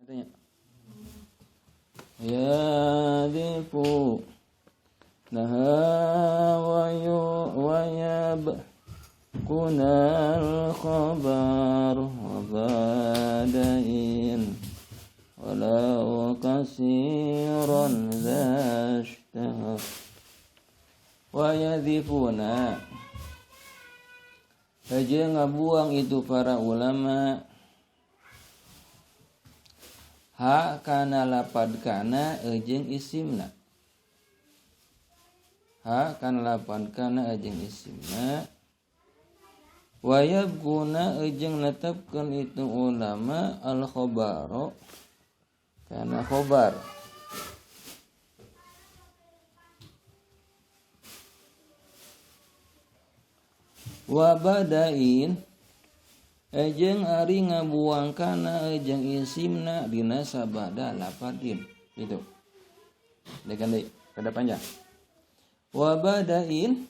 Katanya. Yadifu naha wa yabquna al-khabar wa badain walau kasiran zashtahar. Wa yadhifuna aja ngabuang itu para ulama ha kana lapad kana ejeng isimna, ha kana lapad kana ejeng isimna. Wa yabquna ejeng netepkeun itu ulama al khabaro kana khobar. Wa badain ejeng ari ngabuang kana ejeng isimna dina sabada lapadin itu. Dekan deui kada panjang. Wa badain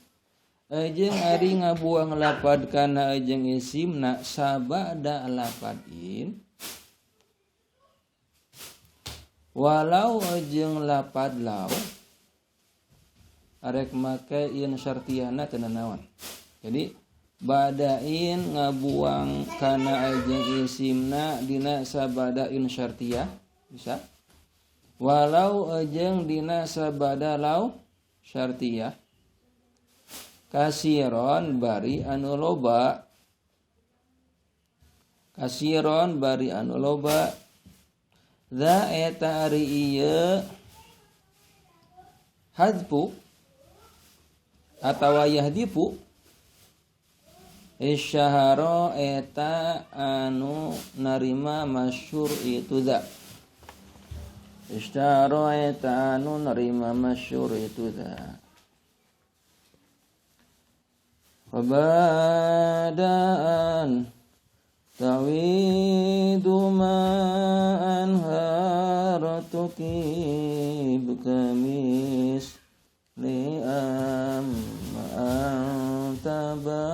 ejeng ari ngabuang lapad kana ejeng isimna sabada lapadin walau ejeng lapad lau arek make in syartiana teu nanaon. Jadi badain ngabuang kana ejeng isimna dina sabada in syartiyah bisa, walau ejeng dina sabada lau syartiyah kasiron bari anu loba, kasiron bari anu loba. Za eta ari ieu hadfu atawa yahdifu isyahara eta anu narima masyhur itu za. Isyahara eta anu narima masyhur itu za. Wabadaan tawidu ma anharatukib kamis li'am antaba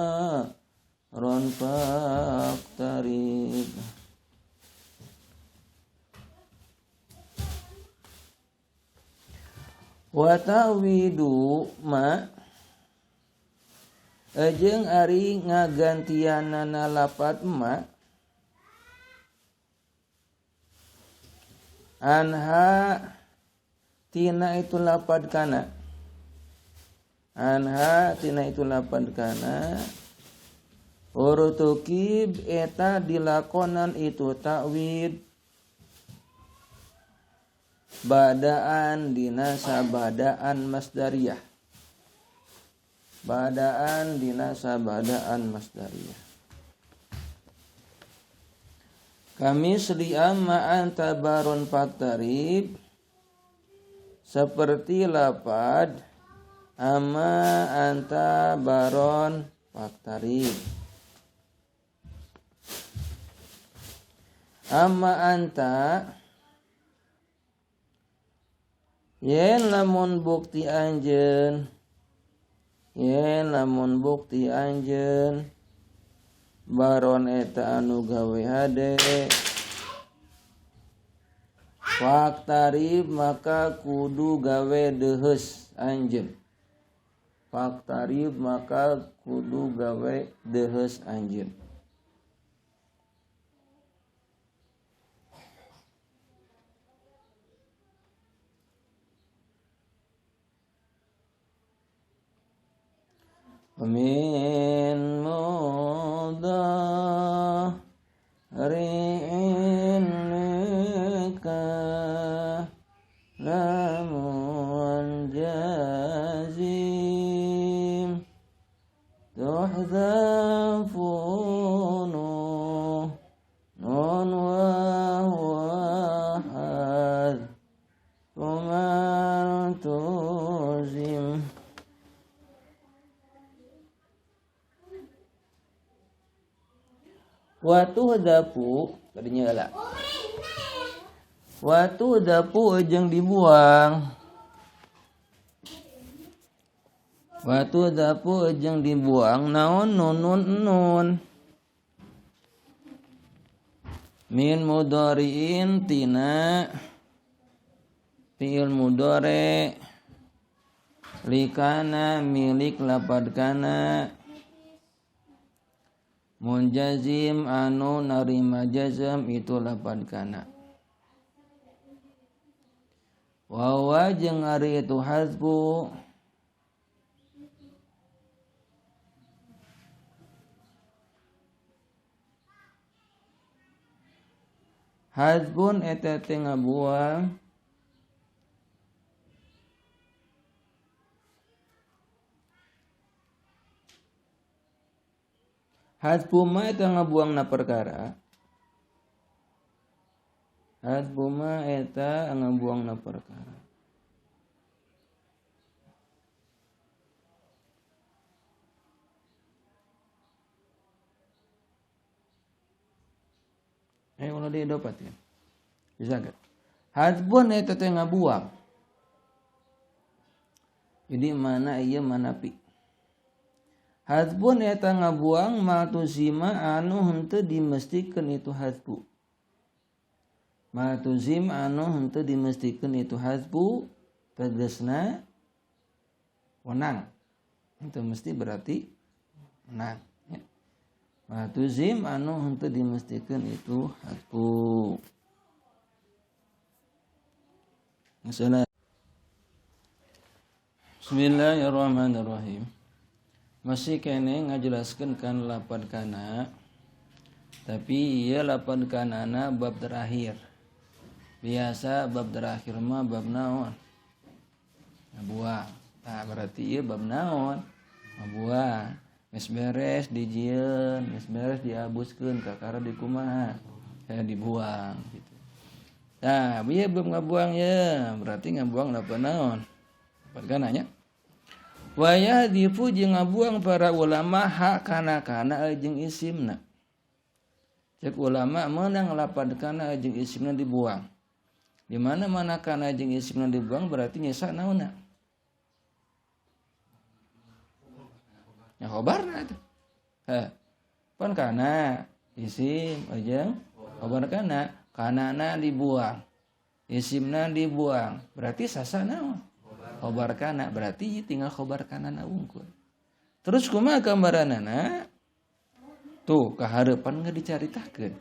ron faqtarib. Wa tawidu ma ejeng ari ngagantianana lapat ma anha tina itu lapad kana, anha tina itu lapad kana. Urutukib eta dilakonan itu takwid badaan dina sabadaan masdariyah, badaan dina sabadaan masdariyah. Kami seli'ama anta baron faktarib seperti lapad ama anta baron faktarib. Ama anta yen lamun bukti anjeun, yen lamun bukti anjeun baron eta anu gawe hade faktarib maka kudu gawe deheus anjeun, faktarib maka kudu gawe deheus anjeun. Min mudhari'in lika lamun jazim tuhdhafu nun wa huwa hadfu man tuzim. Wa tuhdapu tadinya lah. Wa tuhdapu jeung dibuang. Wa tuhdapu jeung dibuang naon nunun nun. Min mudhari'in tina fi'il mudhari likana milik lapad kana munjazim anu narima jazm itu lapad kana. Wa jeung ari itu hasbu hasbun eta teh ngabuang hasbu ma eta ngabuang na perkara. Hasbu ma eta ngabuang na perkara. Ulah diopat ya. Bisa gak? Hasbun eta teh ngabuang. Jadi mana ieu mana pi. Hasbun eta ngabuang matuzima anu henteu dimestikeun itu hasbu. Matuzim anu henteu dimestikeun itu hasbu tegasna wenang. Henteu mesti berarti wenang. Ya. Matuzim anu henteu dimestikeun itu hasbu. Masalah. Bismillahirrahmanirrahim. Masih kene ngajelaskeun kan lapan kana. Tapi ieu lapan kanana bab terakhir. Biasa bab terakhir mah bab naon? Ngabuang. Tah berarti ieu bab naon? Ngabuang. Geus beres dijieun, geus beres diabuskeun, kakara dikumaha? Kayak dibuang gitu. Tah, ieu bab ngabuang ye, berarti ngabuang lapan naon? Lapan kana nya. Wa yahdifu jeung ngabuang para ulama hak kana-kana jeung isimna. Cek ulama meunang lapan kana jeung isimna dibuang. Di mana-mana kana jeung isimna dibuang berarti nyesa naonna? Ya khobarna atuh. Heh. Pan kana isim jeung khobar kana, kanana dibuang. Isimna dibuang, berarti sasa naon? Khobar kana, berarti tinggal khobar kanana wungkul. Terus kumaha gambaranana? Tuh kahareupan geus dicaritakeun.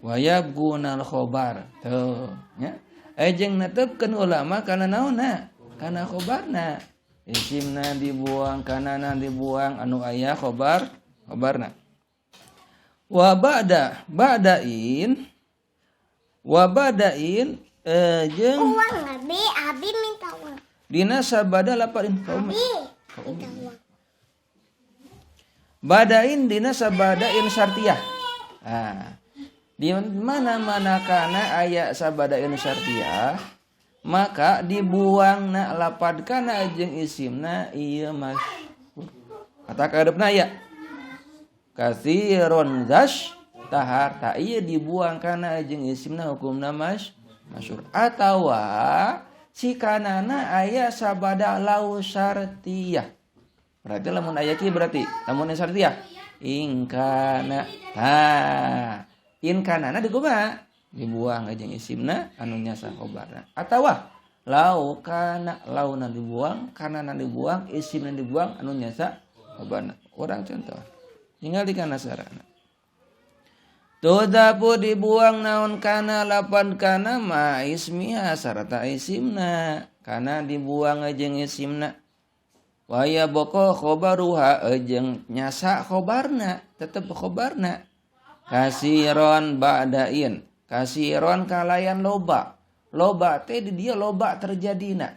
Wa yabgunal khobar. Tuh nya. Jeung netepkeun ulama kana naonna? Kana khobarna. Isimna dibuang, kanana dibuang, anu aya khobar, khobarna. Wa ba'da ba'dain wa ba'dain jeung uang abi, abi minta uang. Dina sabada laparin ka umi. Badain dina sabadain syartiyah. Nah, di mana-mana kana aya sabadain syartiyah, maka dibuangna lapad kana jeung isimna ieu masyhur. Kata kaharepna aya. Katsiron zash tahar ta ieu dibuang kana jeung isimna hukumna masyhur. Atawa si kanana aya sabada lau syartiyah. Berarti lamun aya ki berarti lamun syartiyah ingkana. Tah, in kanana dikumaha? Dibuang jeung isimna anu nyasa khobarna. Atawa lau kana launa dibuang, kanana dibuang, isimna dibuang anu nyasa khobarna. Urang contoh. Tinggal di kana sarana. Tudapu dibuang naon kana lapan kana ma ismiha sarta isimna. Kana dibuang jeung isimna. Waya boko khobaruha jeung nyasa khobarna, tetep khobarna. Kasiron ba'dain, kasiron kalayan loba. Loba teh di dia loba terjadina.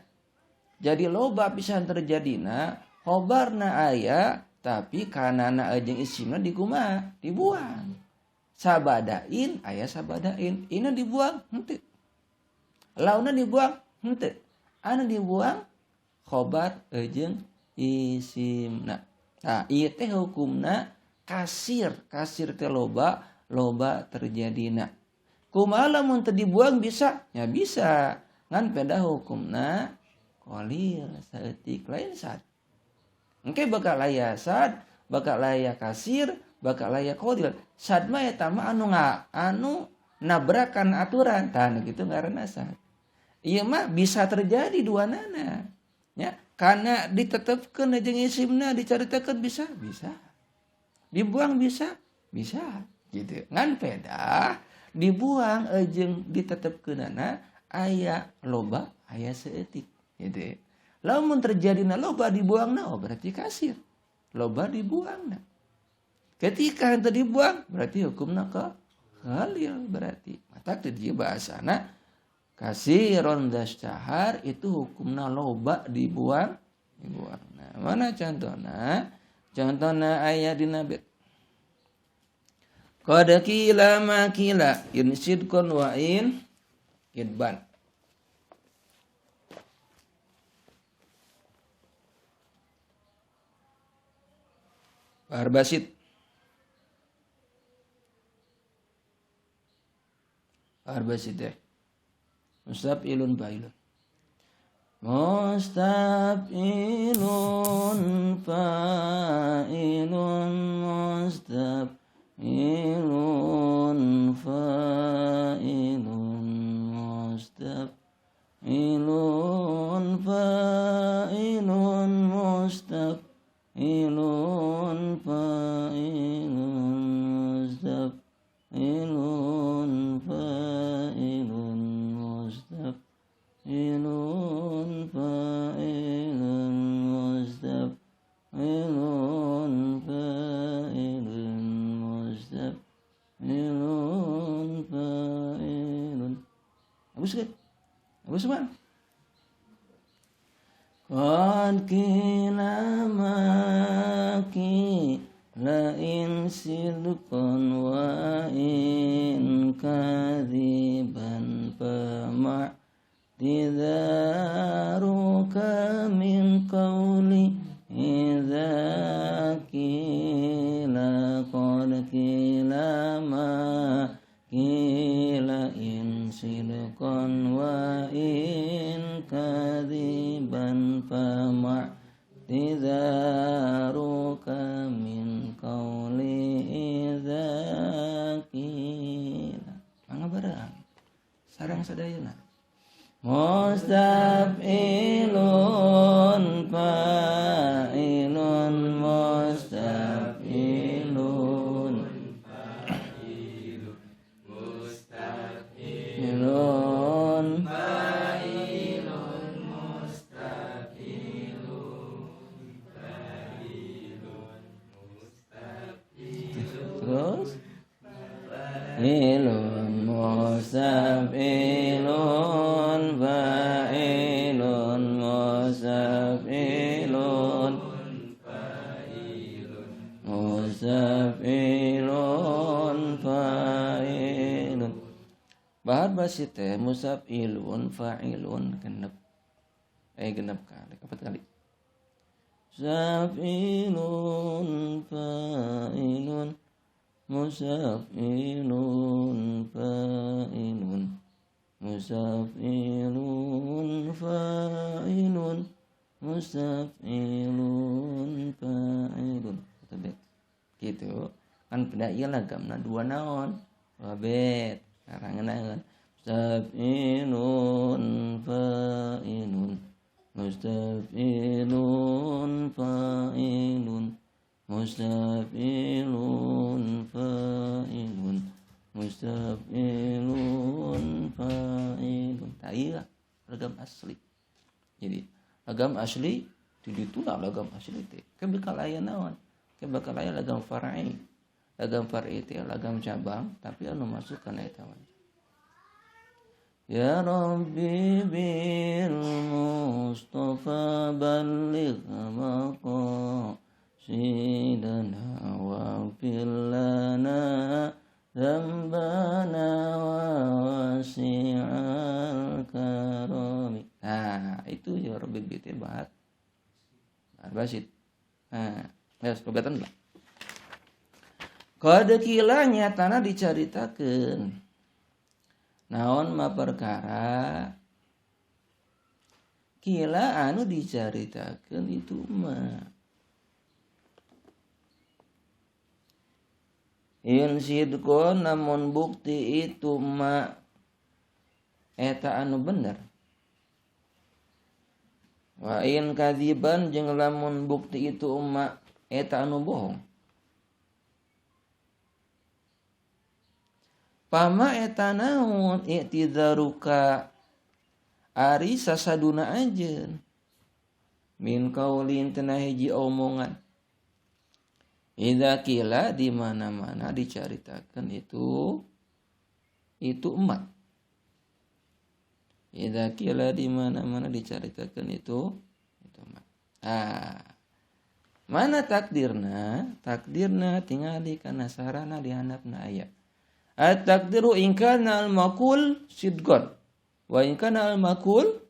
Jadi loba pisan terjadina, khobarna aya tapi kanana jeung isimna dikumaha? Dibuang. Sabadain aya sabadain, ina dibuang henteu. Launa dibuang henteu. Anu dibuang khobar jeung isimna. Nah, ieu teh hukumna kasir, kasir teh loba, loba terjadina. Kumaha lamun teu dibuang bisa? Ya bisa. Ngan peda hukumna qalil saeutik lain sad. Engke bakal aya sad, bakal aya kasir, bakal aya qalil. Sad mah eta mah anu Nabrakan aturan tah nu kitu ngaranna sad. Ieu mah bisa terjadi dua nana. Ya, karena ditetepkeun jeung isimna dicaritakeun bisa, bisa. Dibuang bisa, bisa gitu. Ngan pedah dibuang jeung ditetepkeunana aya loba, aya saeutik gitu. Lamun terjadina loba dibuangna, oh berarti kasir. Loba dibuangna. Ketika henteu dibuang berarti hukumna ka khalil berarti. Mata teu dieu bahasana kasiron dastahar itu hukumna loba dibuang, dibuang. Nah, mana contohna? Contohna aya dina bait. Qad qila ma qila in sidqan wa in kidban. Bahar basit. Bahar basit deh. Mustaf'ilun fa'ilun. Mustaf'ilun fa'ilun mustaf'ilun fa'ilun mustaf'ilun fa'ilun mustaf'ilun fa'ilun mustaf'ilun fa'ilun mustaf'ilun fa'ilun mustaf'ilun fa'ilun mustaf'ilun fa'ilun. Bagus kan? Bagus mana? Qad qila ma qila in sidqan wa in kadhiban fama tidharuka min qawli idza qila qad qila ma qila in sidqan wa in kadhiban fama tidharuka min qawli idza qila. Mangga barang sareng sadayana. Mustaf'ilun fa'ilun mustaf'ilun fa'ilun mustaf'ilun fa'ilun mustaf'ilun fa'ilun mustaf'ilun. Terus ilun mustaf'ilun fa'ilun mustaf'ilun fa'ilun mustaf'ilun fa'ilun. Bahar basit teh mustaf'ilun fa'ilun genep. Genep kali, kapat kali. Mustaf'ilun fa'ilun mustaf'ilun fa'ilun mustaf'ilun fa'ilun mustaf'ilun fa'ilun. Gitu kan benda ieu lagamna dua naon dua bet karangan naon mustaf'ilun fa'ilun mustaf'ilun fa'ilun mustaf'ilun fa'ilun mustaf'ilun fa'ilun. Tah ieu lagam asli. Jadi lagam asli di dituna lagam asli teh ke bakal aya naon? Ke bakal aya lagam far'i. Lagam far'i teh lagam cabang tapi anu masuk kana eta mah. Ya Rabbi bil Mustafa balligh maqasidana waghfir lana dzambana wa wasi'al karami. Nah, itu ya Rabbi bi teh bahar basit. Nah, ya logatan lah. Qad qila nyatana dicaritakeun. Naon ma perkara kila anu dicaritakeun itu mah. In sidqon namun bukti itu ma eta anu bener. Wa in kadziban jeung lamun bukti itu ma eta anu bohong. Pama eta naon i'tidaruka ari sasaduna anjeun min kaulin tina hiji omongan. Idza qila di mana-mana dicaritakeun itu emak. Idza qila di mana-mana dicaritakeun itu emak. Ah. Mana takdirna? Takdirna tingali kana sarana di handapna aya. At-takdiru in kana al-maqul sidqan wa in kana al-maqul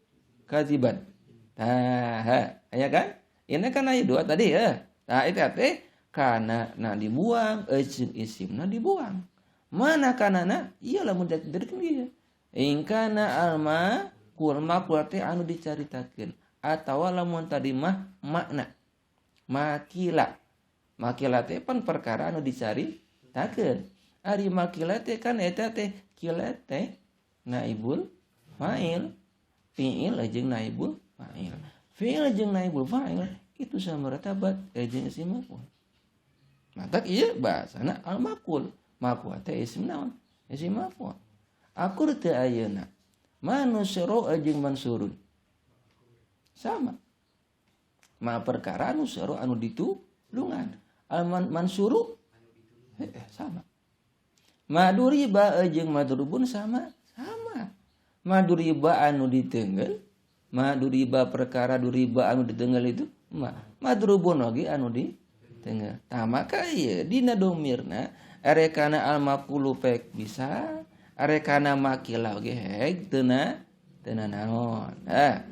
kadziban. Tah, aya kan? Ini kan aya dua tadi ya. Tah itu teh kana na dibuang, euceun isimna dibuang. Mana kanana? Ieu lamun takdirkeun ieu. In kana al-maqul, maqul teh anu dicaritakeun atawa lamun tadi mah makna. Makila. Makila teh pan perkara anu dicaritakeun. Ari makila teh kan eta teh kila teh naibul fa'il. Fi'il jeung naibul fa'il. Fi'il jeung naibul fa'il itu sama martabat jeung isim maf'ul. Matak ieu bahasana al maqul. Maqul teh isim naon? Isim maf'ul. Akur teu ayeuna. Manusru jeung mansurun. Sama. Ma perkara anu seru anu ditulungan. Al mansuru sama. Maduriba jeung madrubun sama, sama. Maduriba anu ditenggel, maduriba perkara duriba anu ditenggel itu ma. Madrubun oge anu ditenggel. Tah maka ieu dina domirna arekana al maqulu pek bisa, arekana makila oge heg teu naon. Nah,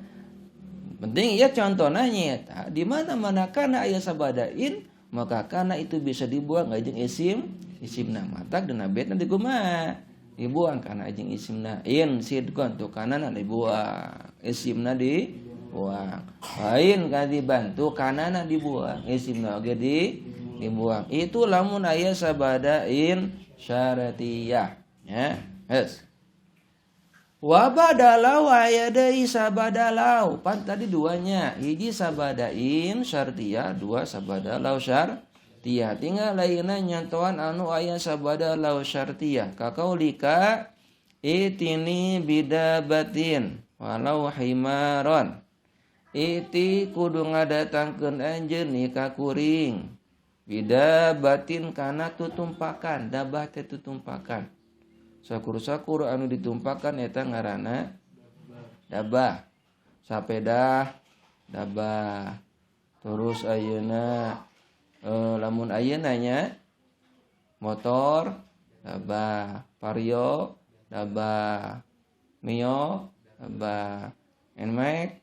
penting ya contohna nyaeta di mana-mana kana aya sabadain maka kana itu bisa dibuang jeung isim isimna matak dina betna dikumaha dibuang kana jeung isimna in sidqon tu kanana dibuang isimna dibuang lain ka dibantu kanana dibuang isimna oge dibuang itu lamun aya sabadain syaratiyah ya geus. Wa badalau aya deui sabadalau pan tadi duanya hiji sabadain syartiyah dua sabadalau syartiyah tinggal lainna nyantoan anu aya sabadalau syartiyah kakaulika itini bidabatin walau himaron iti kudu ngadatangkeun anjeun ka kuring bidabatin kana tutumpakan dabah teh tutumpakan sakur-sakur anu ditumpakan eta ngaranna dabah sapeda dabah terus ayeuna lamun ayeuna nya motor dabah vario dabah mio dabah nmax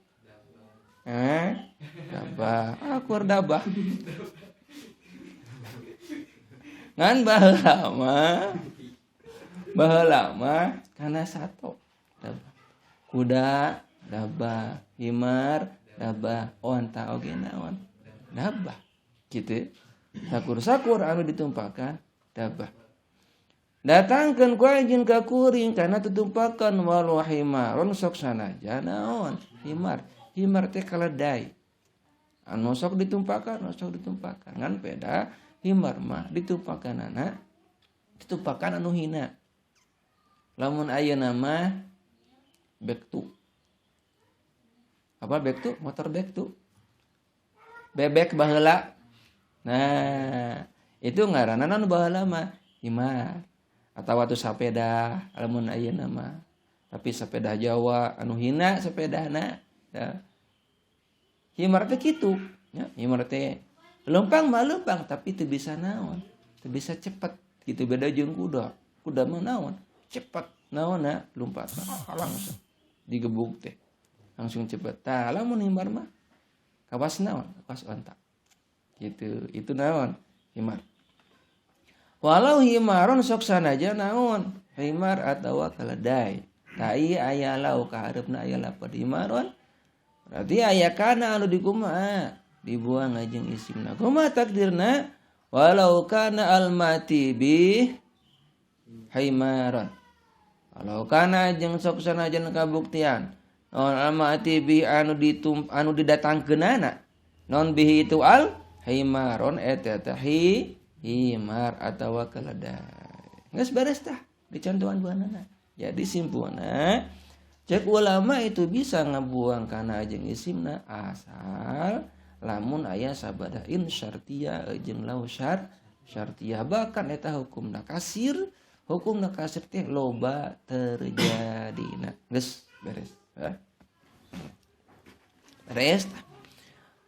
dabah akur dabah ngan baheula mah kana sato dabah kuda dabah himar dabah onta oge naon dabah kitu sakur-sakur anu ditumpakan dabah datangkeun ku anjeun ka kuring kana tutumpakan walau himaron sok sanaja naon himar himar teh keledai anu sok ditumpakan ngan beda himar mah ditumpakanana ditumpakan anu hina. Lamun ayeuna mah bektu. Apa bektu? Motor bektu. Bebek baheula. Nah, itu ngaranna nu baheula mah himar. Atawa tu sapeda lamun ayeuna mah. Tapi sepeda Jawa anu hina sepedana. Ya. Himar teh kitu, ya, himar teh leumpang mah leumpang tapi teu bisa naon, teu bisa cepet. Kitu beda jeung kuda. Kuda mah naon? Cepat naonna lompat langsung digebuk teh langsung cepet. Tah lamun himar mah kawas naon kawas onta gitu itu naon himar. Walau himaron sok sanaja naon himar atawa keledai. Tah ieu aya lau ka hareupna aya lapad himaron berarti aya kana anu dikumaha dibuang jeung isimna. Kumaha takdirna? Walau kana al-mati bi himaron. Walau kana jeung sok sanajan kabuktian naon al-mati bi anu ditum anu didatangkeunana naon bihi itu al himaron eta teh himar atawa keledai. Geus beres tah dicontohan buanana. Jadi simpulna cek ulama itu bisa ngabuang kana jeung isimna asal lamun aya sabada in syartiyah jeung lau syartiyah bahkan eta hukumna kasir teh loba terjadina. Geus beres. Beres.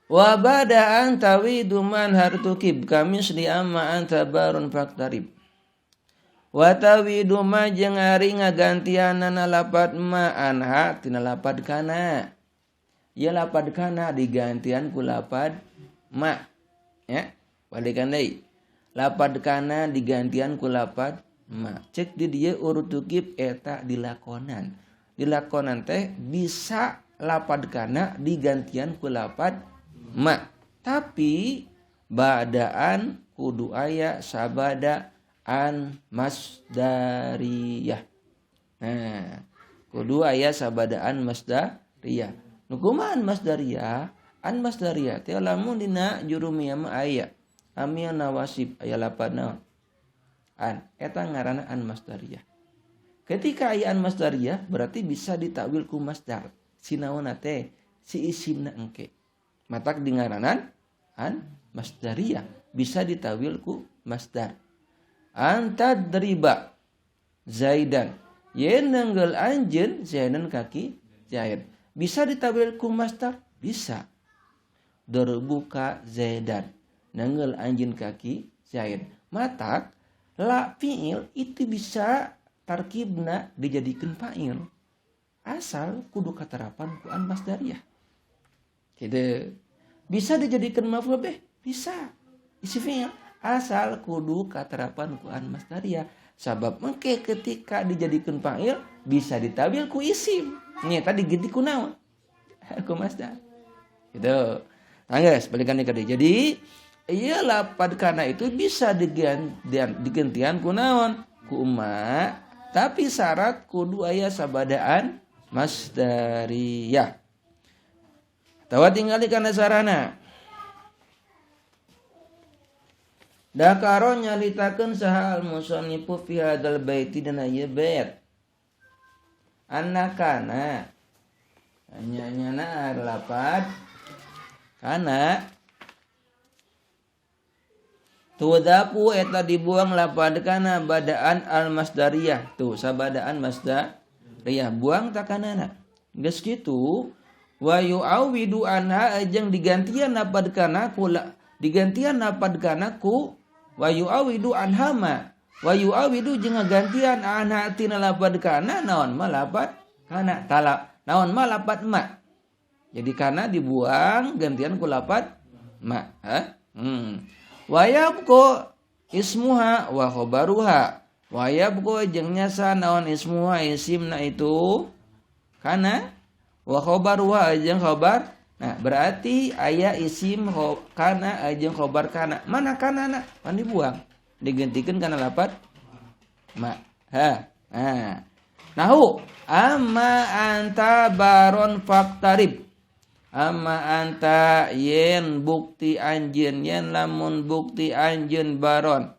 Wa bada an tawidu man hartukib kamis li amma anta barun faktarib. Wa tawidu ma jeung ari ngagantianana lapat ma anha tina lapad kana. Ya lapad kana digantian ku lapad ma. Ya, balikan deui. Lapad kana digantian ku lapad ma. Cek di dieu urtukib eta dilakonan. Dilakonan teh bisa lapad kana digantian ku lapad ma. Tapi badaan kudu aya sabada an masdariyah. Nah, kudu aya sabadaan masdariyah. Nu kumaha an masdariyah? An masdariyah teh lamun dina jurumiyah mah aya amil nawasib aya lapad naon? An. Eta ngaranna an masdariyah. Ketika aya an masdariyah berarti bisa ditakwil ku masdar. Si naonna teh si isimna engke. Matak dingaranan an masdariyah bisa ditawil ku masdar. Antadriba Zaidan yen nenggel anjeun Zaidan kaki Zaid bisa ditawil ku masdar bisa. Darbuka Zaidan nenggel anjeun kaki Zaid. Matak la fiil itu bisa tarkibna dijadikeun fa'il asal kudu katerapan ku an masdariyah. Gitu. Bisa dijadikan maf'ul bih? Bisa. Isi fi'il asal kudu katerapan ku an masdariyah. Sabab mengke ketika dijadikan fa'il bisa ditabil ku isim. Nya tadi ganti ku naon? Ku masdar. Gitu. Nah guys, balikan deui. Jadi ieu lapad kana itu bisa digantian ku naon? Ku ma, tapi syarat kudu aya sabadaan masdariyah. Tawa tinggali kana sarana. Dakaro nyalitakeun saha al musannifu fi hadzal baiti dina ieu bait. Annakana nya-nyana lapad kana tudapu eta dibuang lapad kana badaan al masdariyah. Tuh sabadaan masdariyah buang takanana. Geus kitu wa yu'awidu anha jeung digantian lapad kana ku digantian lapad kana ku wa yu'awidu anha ma wa yu'awidu jeung ngagantian anha tina lapad kana naon ma lapad kana talak naon ma lapad ma. Jadi kana dibuang gantian ku lapad ma. Ha? Wa yabqa ismuha wa khabaruha. Wa yabqa jeung nyasa naon ismuha isimna itu kana wa khabaruha jeung khabar. Nah, berarti aya isim kana jeung khabar kana. Mana kana na? Pan dibuang. Digantikeun kana lapad ma. Ha. Nah. Nahu amma anta baron faktarib. Amma anta yen bukti anjeun yen lamun bukti anjeun baron.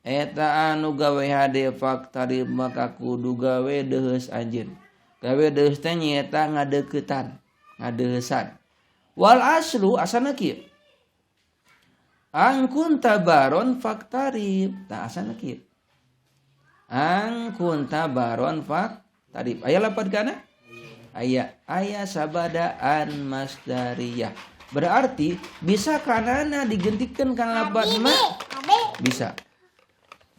Eta anu gawe hade faktarib maka kudu gawe deuheus anjeun. Gawe deuheus teh nyaeta ngadeuketan, ngadeuheusan. Wal aslu asana kieu. Angkun tabaron faktarib. Tah asana kieu. Angkun tabaron faktarib. Aya lapad kana? Aya. Aya sabadaan masdariyah. Berarti bisa kanana digentikeun kana lapad ma? Bisa.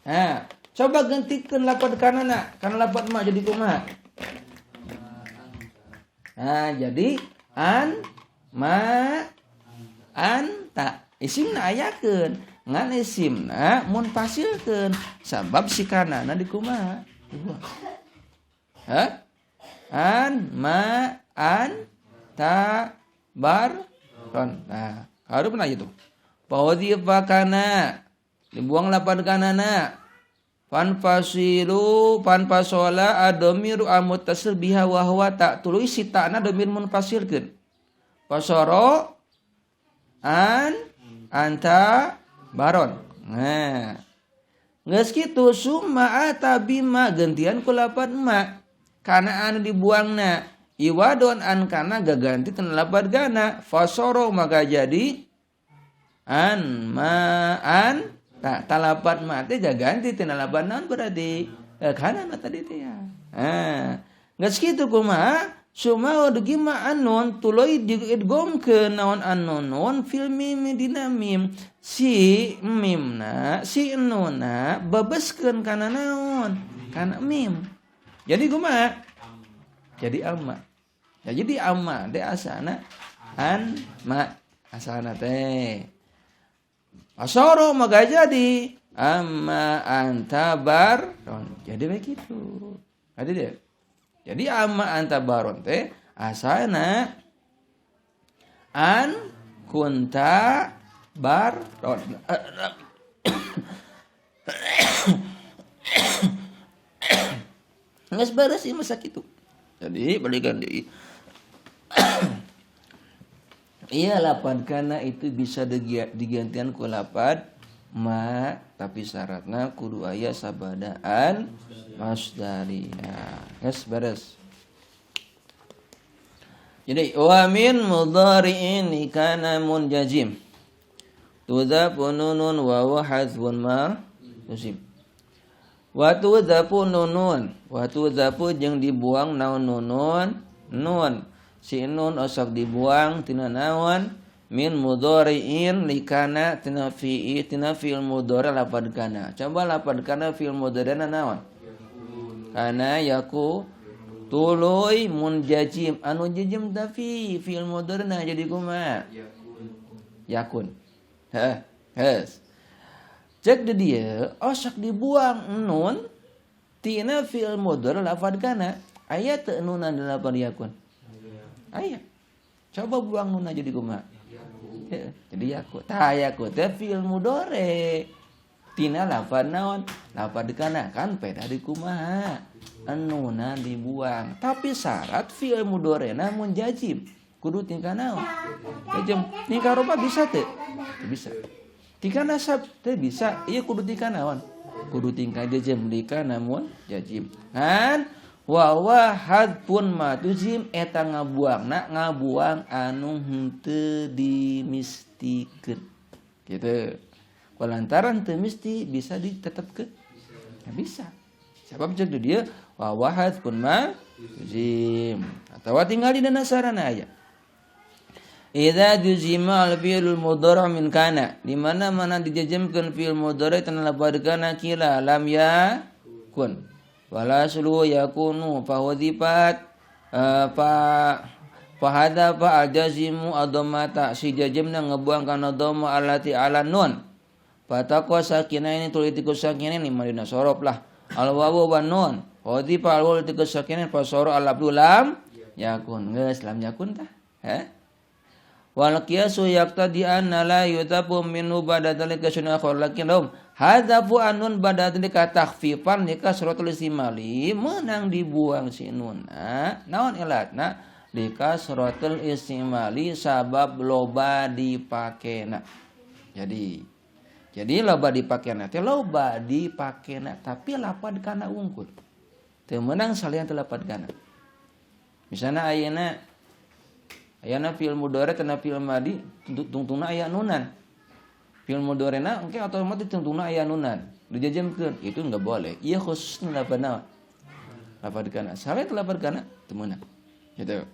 Nah, coba gentikeun lapad kanana kana lapad ma jadi kumaha? Nah, jadi an ma anta isimna ayakeun ngan isimna munfasilkeun sabab si kanana dikumaha dibuang. Hah? An ma an ta bar ron. Nah, harupna itu. Fawadhifa kana dibuang lapad kanana. Fanfasilu fanfasola adomiru amuttasil biha wa huwa ta tuluy si ta'na domir munfasilkeun. Fasoro an anta baron. Nah, geus kitu summa ata bima gantian ku lapad ma. Kana anu dibuangna iwadon an kana gaganti tina lapad gana. Fasoro maka jadi an ma an tak talapat ma teh gaganti tina lapad naon berarti kana nu tadi teh ya. Ah, geus kitu kumaha? Summa udgima anun tuluy diidgomkeun naon anun nun fil mim dina mim si mimna si nunna bebeskeun kana naon kana mim. Jadi kumaha? Jadi amma. Ya jadi amma teh asana an ma asana teh. Asoro maka jadi amma anta baron. Jadi begitu. Ada dia. Jadi amma anta baron teh asana an kunta baron. Geus beres ieu mah sakitu. Jadi balikan deui. Iya lapad kana itu bisa digantian ku lapad ma tapi syaratna kudu aya sabadaan masdariyah. Geus beres. Jadi wa min mudhari'in kana munjazim. Tudzafu nunun wa huwa hadzfun ma nusib. Wa tudzafu nunun, wa tudzafu jeung dibuang naon nunun, nun. Si nun osok dibuang tina naon min mudhari'in likana tina fi'i tina fi'il mudhari lapad kana. Coba lapad kana fi'il mudhari'na naon? Kana yaku tuluy munjajim anu jajim ta fi fi'il mudhari'na jadi kumaha? Yakun. Heh, hes. Cek di dieu osok dibuang nun tina fi'il mudhari lapad kana. Aya teu nunan di lapad yakun? Aya. Coba buang nun aja di kumaha? Jadi yaku. Tah yaku teh fi'il mudhari. Tina lafad naon? Lafad kana kan peda di kumaha? Nunna dibuang. Tapi syarat fi'il mudharina munjazim. Kudu tingkah naon? Jajim. Tingkah roba bisa teu? Teu bisa. Tingkah nasab teu bisa. Ieu kudu tingkah naon? Kudu tingkah jazim dika namun jazim. Kan wa wa hadpun ma tujim eta ngabuangna ngabuang anu henteu dimistikeun. Gitu. Kulantaran teu misti bisa ditetepkeun? Ya bisa. Sebab jeung dia wa wa hadpun ma tujim. Atawa tinggal di dana sarana aya. Idza juzima al fi'lul mudhari' min kana, di mana-mana dijazmkeun fi'il mudhari' tina lapad kana kila lam yakun. Wala sulu yakunu fa wadifat fa fahada fa aljazimu adhamata si jazimna ngebuang kana dhamma allati ala nun. Fataqwa sakinaini tulitiku sakinaini madina sorof lah. Al wawu wan nun. Wadifa al wawu tiku sakinaini fa soro al abdu lam yakun. Geus lam yakun tah. Heh. Wal qiyasu yaqtadi anna la yutafu minhu ba'da dzalika syai'un akhar lakin lahum hadzafu anun ba'da dzalika takhfifan lika suratul istimali menang dibuang si nunna naon ilatna lika suratul istimali sabab loba dipakena. Jadi loba dipakena teh loba dipakena tapi lapad kana unggul teu meunang salian teh lapad kana. Misalna ayeuna ayana fi'il mudhari tina fi'il madi tungtungna aya nunan. Fi'il mudharina engke otomatis tungtungna aya nunan. Dijajamkeun itu enggak boleh. Ieu khususna lapad naon? Lapad kana. Sale lapad kana teu meunang. Gitu.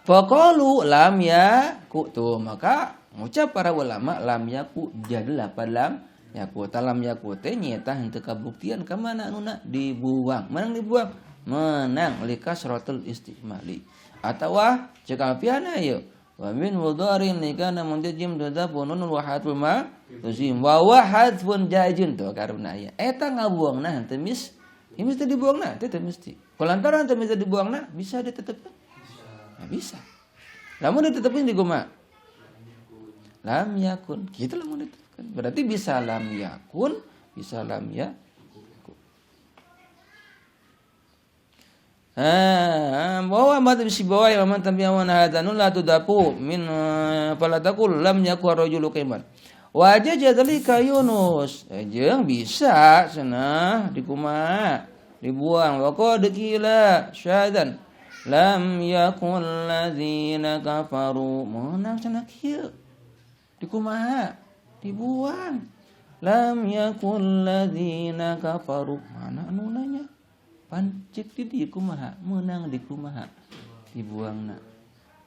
Faqalu lam yaku tuh maka ngucap para ulama lam yaku jadi lapad lam yaku. Lam yaku teh nyaeta henteu kabuktian ka mana nuna dibuang. Menang dibuang? Menang lika suratul istimali. Atawa cek alfiana ieu wa min mudharin likana munjazim tudzafu nun wa hadfun ma tuzim wa wa hadfun jazim tuh karuna aya eta ngabuangna henteu mis mesti dibuangna teh teu mesti kulantaran teu mesti dibuangna bisa ditetepkeun bisa. Bisa. Lamun ditetepkeun di kumaha? Lam yakun. Kitu lamun ditetapkeun. Berarti bisa lam yakun, bisa lam ya. Bahwa mad si bawa man tambiyawan hadanun la tudapu min fala taqul lam yakun rajulu qaiman. Wajah jadalika Yunus. Jeung bisa cenah dikumaha dibuang wa qad qila syadan lam yakul ladzina kafaru. Meunang cenah kieu. Dikumaha dibuang. Lam yakul ladzina kafaru. Mana anu nanya? Pan cek di dieu kumaha? Meunang dikumaha? Dibuangna.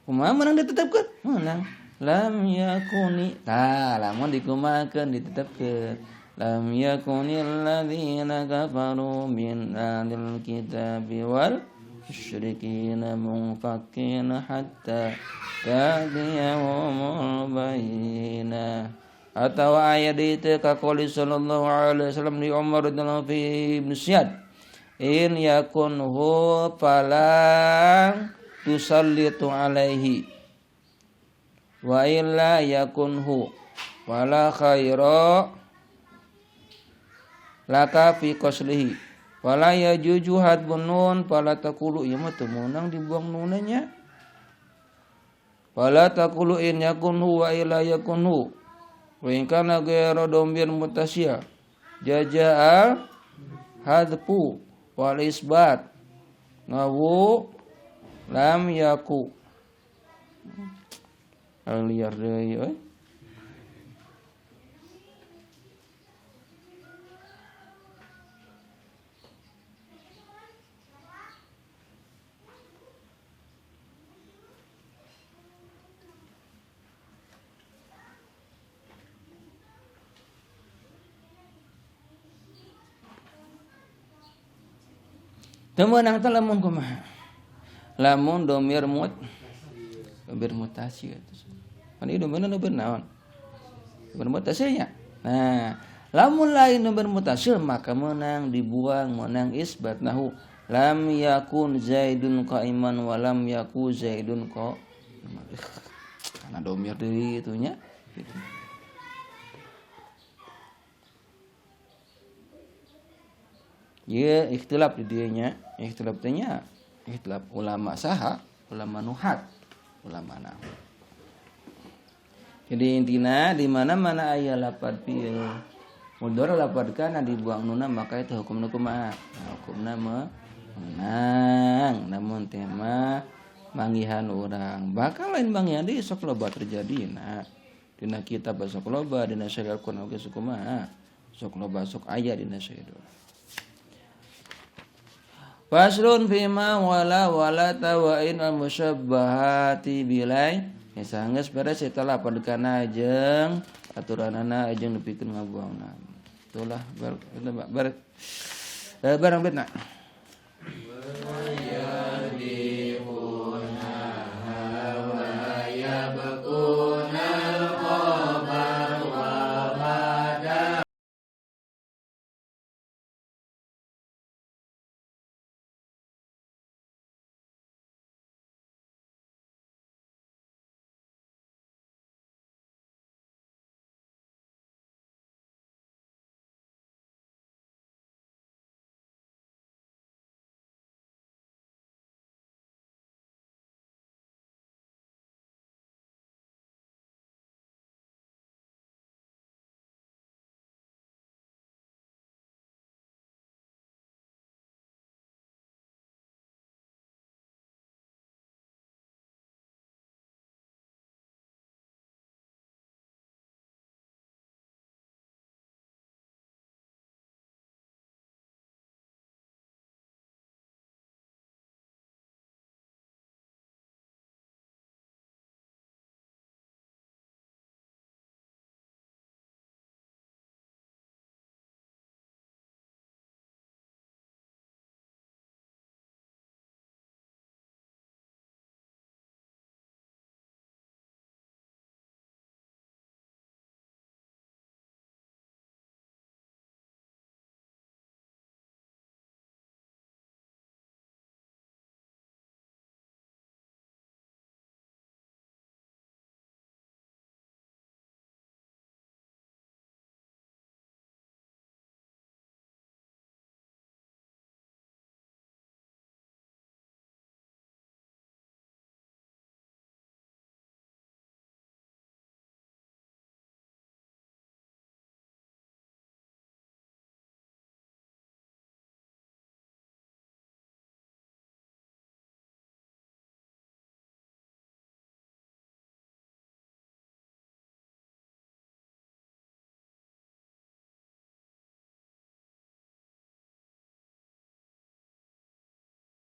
Kumaha meunang ditetepkeun? Meunang. Lam yakuni tah lamun dikumahakeun ditetepkeun lam yakunil ladzina kafaru min ahlil kitabi wal musyrikina munfakkina hatta ta'tiyahumul bayyinah. Atau ayat itu ka qouli sallallahu alaihi wasallam li Umar radhiyallahu fi Ibn Siyad in yakunhu fala tusallitu alaihi wa illa yakunhu wala khaira laka fi qaslihi wala yajuju hadbun nun fala taqulu ieu mah teu meunang dibuang nunanya wala taqulu in yakunhu wa illa yakunhu wa in kana ghairu domir mutasya jajaa hadfu wal isbat ngawu lam yaku liar deui euy. Teu meunang teh lamun kumaha? Lamun domir mut domir mutasi eta. Kan ieu domirna domir naon? Domir mutasilnya. Nah, lamun lain domir mutasil maka meunang dibuang, meunang isbat nahu lam yakun zaidun qaiman wa lam yaku zaidun qaiman. Karena domir deui itu nya. Gitu. Ye ikhtilaf di dieu nya, ikhtilaf teh nya, ikhtilaf ulama saha, ulama nuhat, ulama nahu. Jadi intina di mana-mana aya lapad fiil mudhari lapad kana dibuang nuna maka itu hukumna kumaha? Nah, hukumna menang. Namun tema manggihan urang. Bakal lain manggihan deui sok loba terjadi nah. Dina kitab sok loba, dina syariat Quran oge sok kumaha? Sok loba sok aya dina syariat. Faslun fima wala wala tawain al musyabbahati bilai. Ya sanggeus beres eta lapad kana jeung aturanana jeung nepikeun ngabuangna. Itulah barang betna.